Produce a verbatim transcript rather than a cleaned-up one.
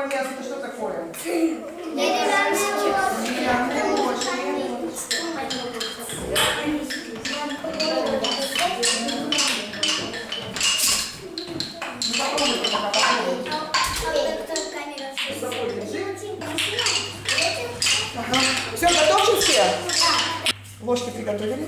Место, что такое? Деревянные ложки. Деревянные ложки. Ну, попробуйте пока, попробуйте. Рукой держи. Ага. Все, готовы все? Ложки приготовили.